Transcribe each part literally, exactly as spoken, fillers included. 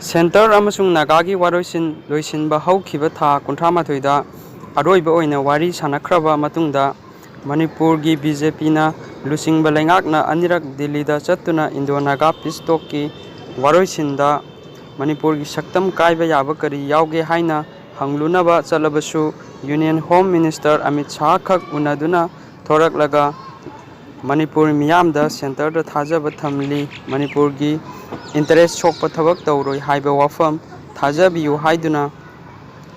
Centre ꯑꯃꯁꯨꯡ ꯅꯥꯒꯥꯒꯤ ꯋꯥꯔꯣꯏꯁꯤꯟ ꯂꯣꯏꯁꯤꯟꯕ ꯍꯧꯈꯤꯕ ꯊꯥ ꯀꯨꯟꯊ꯭ꯔꯥ ꯃꯥꯊꯣꯏꯗ ꯑꯔꯣꯏꯕ ꯑꯣꯏꯅ ꯋꯥꯔꯤ ꯁꯥꯟꯅꯈ꯭ꯔꯕ ꯃꯇꯨꯡꯗ, ꯃꯅꯤꯄꯨꯔꯒꯤ ꯕꯤ ꯖꯦ ꯄꯤꯅ ꯂꯨꯆꯤꯡꯕ ꯂꯩꯉꯥꯛꯅ ꯑꯅꯤꯔꯛ ꯗꯤꯜꯂꯤꯗ ꯆꯠꯇꯨꯅ ꯏꯟꯗꯣ ꯅꯥꯒꯥ ꯄꯤꯁ ꯇꯣꯛꯀꯤ ꯋꯥꯔꯣꯏꯁꯤꯟꯗ ꯃꯅꯤꯄꯨꯔꯒꯤ ꯁꯛꯇꯝ ꯀꯥꯏꯕ ꯌꯥꯕ ꯀꯔꯤ ꯌꯥꯎꯒꯦ ꯍꯥꯏꯅ ꯍꯪꯂꯨꯅꯕ ꯆꯠꯂꯕꯁꯨ, union home minister Amit Shah ꯈꯛ ꯎꯅꯗꯨꯅ ꯊꯣꯔꯛꯂꯒ ꯃꯅꯤꯄꯨꯔ ꯃꯤꯌꯥꯝꯗ ꯁꯦꯟꯇꯔꯗ ꯊꯥꯖꯕ ꯊꯝꯂꯤ, ꯃꯅꯤꯄꯨꯔꯒꯤ ꯏꯟꯇꯔꯦꯁ ꯁꯣꯛꯄ ꯊꯕꯛ ꯇꯧꯔꯣꯏ ꯍꯥꯏꯕ ꯋꯥꯐꯝ ꯊꯥꯖꯕꯤꯌꯨ ꯍꯥꯏꯗꯨꯅ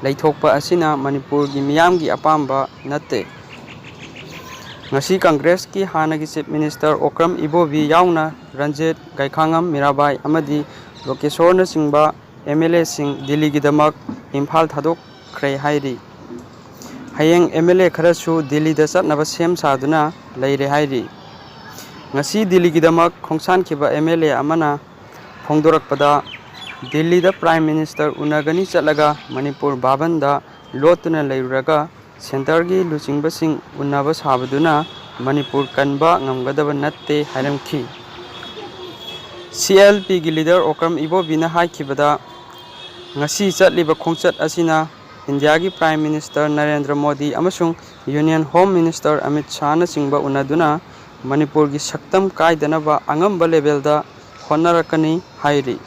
ꯂꯩꯊꯣꯛꯄ ꯑꯁꯤꯅ ꯃꯅꯤꯄꯨꯔꯒꯤ ꯃꯤꯌꯥꯝꯒꯤ ꯑꯄꯥꯝꯕ ꯅꯠꯇꯦ꯫ ꯉꯁꯤ ꯀꯪꯒ꯭ꯔꯦꯁꯀꯤ ꯍꯥꯟꯅꯒꯤ ꯆꯤꯐ ꯃꯤꯅꯤꯁꯇꯔ ꯑꯣꯀ꯭ꯔꯝ ꯏꯕꯣꯕꯤ ꯌꯥꯎꯅ ꯔꯟꯖꯤꯠ, ꯒꯩꯈꯥꯉꯝ ꯃꯤꯔꯥꯕꯥꯏ ꯑꯃꯗꯤ ꯂꯣꯀꯦꯁꯣꯔꯅꯆꯤꯡꯕ ꯑꯦꯝ ꯑꯦꯜ ꯑꯦꯁꯤꯡ ꯗꯤꯜꯂꯤꯒꯤꯗꯃꯛ ꯏꯝꯐꯥꯜ ꯊꯥꯗꯣꯛꯈ꯭ꯔꯦ ꯍꯥꯏꯔꯤ꯫ ꯍꯌꯦꯡ ꯑꯦꯝ ꯑꯦꯜ ꯑꯦ ꯈꯔꯁꯨ ꯗꯤꯜꯂꯤꯗ ꯆꯠꯅꯕ ꯁꯦꯝ ꯁꯥꯗꯨꯅ ꯂꯩꯔꯦ ꯍꯥꯏꯔꯤ꯫ ꯉꯁꯤ ꯗꯤꯜꯂꯤꯒꯤꯗꯃꯛ ꯈꯣꯡꯁꯥꯟꯈꯤꯕ ꯑꯦꯝ ꯑꯦꯜ ꯑꯦ ꯑꯃꯅ ꯐꯣꯡꯗꯣꯔꯛꯄꯗ, ꯗꯤꯜꯂꯤꯗ ꯄ꯭ꯔꯥꯏꯝ ꯃꯤꯅꯤꯁꯇꯔ ꯎꯅꯒꯅꯤ ꯆꯠꯂꯒ ꯃꯅꯤꯄꯨꯔ ꯚꯥꯕꯟꯗ ꯂꯣꯠꯇꯨꯅ ꯂꯩꯔꯨꯔꯒ ꯁꯦꯟꯇꯔꯒꯤ ꯂꯨꯆꯤꯡꯕꯁꯤꯡ ꯎꯅꯕ ꯁꯥꯕꯗꯨꯅ ꯃꯅꯤꯄꯨꯔ ꯀꯟꯕ ꯉꯝꯒꯗꯕ ꯅꯠꯇꯦ ꯍꯥꯏꯔꯝꯈꯤ꯫ ꯁꯤ ꯑꯦꯜ ꯄꯤꯒꯤ ꯂꯤꯗꯔ ꯑꯣꯀ꯭ꯔꯝ ꯏꯕꯣꯕꯤꯅ ꯍꯥꯏꯈꯤꯕꯗ, ꯉꯁꯤ ꯆꯠꯂꯤꯕ ꯈꯣꯡꯆꯠ ꯑꯁꯤꯅ ꯏꯟꯗꯤꯌꯥꯒꯤ ꯄ꯭ꯔꯥꯏꯝ ꯃꯤꯅꯤꯁꯇꯔ ꯅꯔꯦꯟꯗ꯭ꯔ ꯃꯣꯗꯤ ꯑꯃꯁꯨꯡ ꯌꯨꯅꯤꯌꯟ ꯍꯣꯝ ꯃꯤꯅꯤꯁꯇꯔ ꯑꯃꯤꯠ ꯁꯥꯍꯅꯆꯤꯡꯕ ꯎꯅꯗꯨꯅ ꯃꯅꯤꯄꯨꯔꯒꯤ ꯁꯛꯇꯝ ꯀꯥꯏꯗꯅꯕ ꯑꯉꯝꯕ ꯂꯦꯚꯦꯜꯗ ꯍꯣꯠꯅꯔꯛꯀꯅꯤ ꯍꯥꯏꯔꯤ꯫